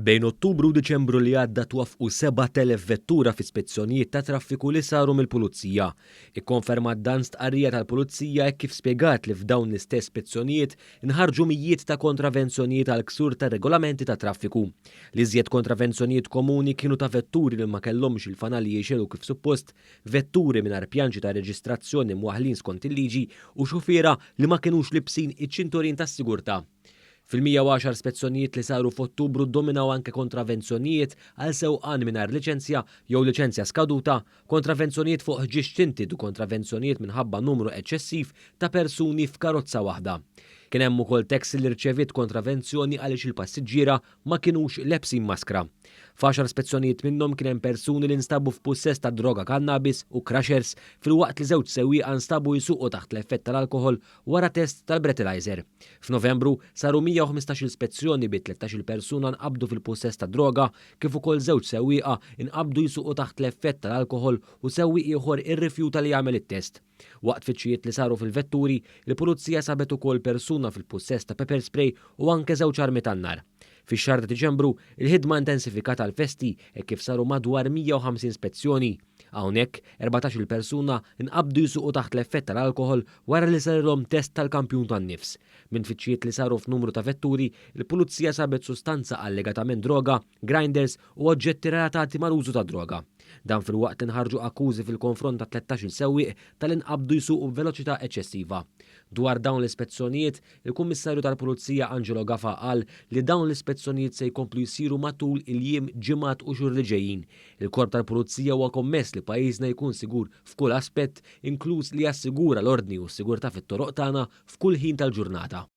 Bejn Ottubru u Diċembru li għadda twaffqu 7,000 vettura fi spezzjonijiet ta' traffiku li saru mill-Pulizija. Ikkonfermat dan stqarrija tal-Pulizija hekk kif spjegat li f'dawn l-istess spezzjonijiet inħarġu mijiet ta' kontravenzjonijiet għal ksur ta' regolamenti ta' traffiku. L-iżjed kontravenzjonijiet komuni kienu ta' vetturi li ma kellhomx il-fanali jixegħlu kif suppost, vetturi mingħajr pjanċi ta' reġistrazzjoni mwaħħlin skont il-liġi u xufiera li ma kinux libsin iċ-ċinturin tas-sigurtà. Fil-110 spezzjonijiet li saru f'Ottubru ddominaw anke kontravenzjonijiet għal sewqan mingħajr liċenzja jew liċenzja skaduta, kontravenzjonijiet fuq ħġieġ tinted u kontravenzjonijiet minħabba numru eċċessiv ta' persuni f'karozza waħda. Kien hemm ukoll taxi li rċeviet kontravenzjoni għaliex il-passiġġiera ma kinux lebsin maskra. F'għaxar spezzjonijiet minnhom kien hemm persuni li nstabu f'pussess ta' droga kannabis u crushers filwaqt li żewġ sewwieqa nstabu jsuqu taħt l-effett tal-alkoħol wara test tal-breathalyzer. F'Novembru, saru 115-il spezzjoni bi 13-il persuna nqabdu fil-pussess ta' droga kif ukoll żewġ sewwieqa nqabdu jsuqu taħt l-effett tal-alkoħol u sewwieq ieħor irrifjuta li jagħmel it-test. Waqt tfittxijiet li saru fil-vetturi, il-Pulizija sabet ukoll persuna fil-pussess ta' pepper spray u anke żewġ armi tan-nar. Fix-xahar ta' Diċembru, il-ħidma intensifikat għall-festi hekk kif saru madwar 150 spezzjoni. Hawnhekk, 14-il persuna nqabdu jsuqu taħt l-effett tal-alkoħol wara li sarilhom test tal-kampjun tan-nifs. Minn tfittxijiet li saru f'numru ta' vetturi, il-Pulizija sabet sustanza allegatament droga, grinders u oġġetti relatati mal-użu tad-droga. Dan filwaqt li nħarġu akkużi fil-konfront ta' 13-il sewwieq talli nqabdu jsuqu b'veloċità eċċessiva. Dwar dawn l-ispezzjonijiet, il-Kummissarju tal-Pulizija Angelo Gafà qal li dawn l-ispezzjonijiet se jkomplu jsiru matul il-jiem, ġimgħat u xhur li ġejjin. Il-Korp tal-Pulizija huwa kommess li pajjiżna jkun sigur f'kull aspett, inkluż li jassigura l-ordni u s-sigurtà fit-toroq tagħna f'kull ħin tal-ġurnata.